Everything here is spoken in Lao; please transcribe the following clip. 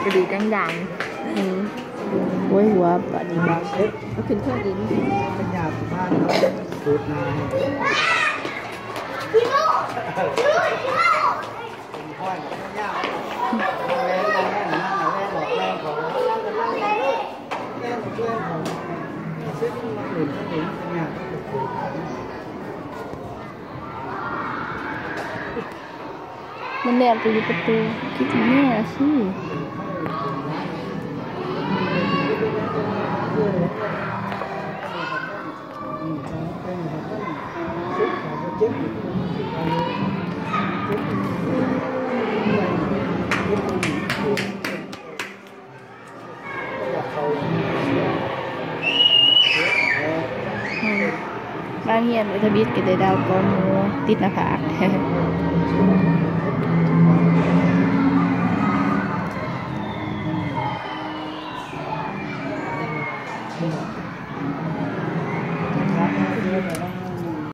ກະດີດດັງໆ ອືມ ໂອ້ຍ ຫົວບາດນີ້ ເອົາຂຶ້ນເທິງອີກ ເປັນຍາບ້ານເນາະ ສູດນາ ມັນແນບໄປຢູ່ປະຕູ ຄິດແນ່ຊິ. ອືມ ມາຮຽນ ເອີ ທະບິດກໍໄດ້ດາວກ່ອນໝູ່ ຕິດໜ້າຜາກ.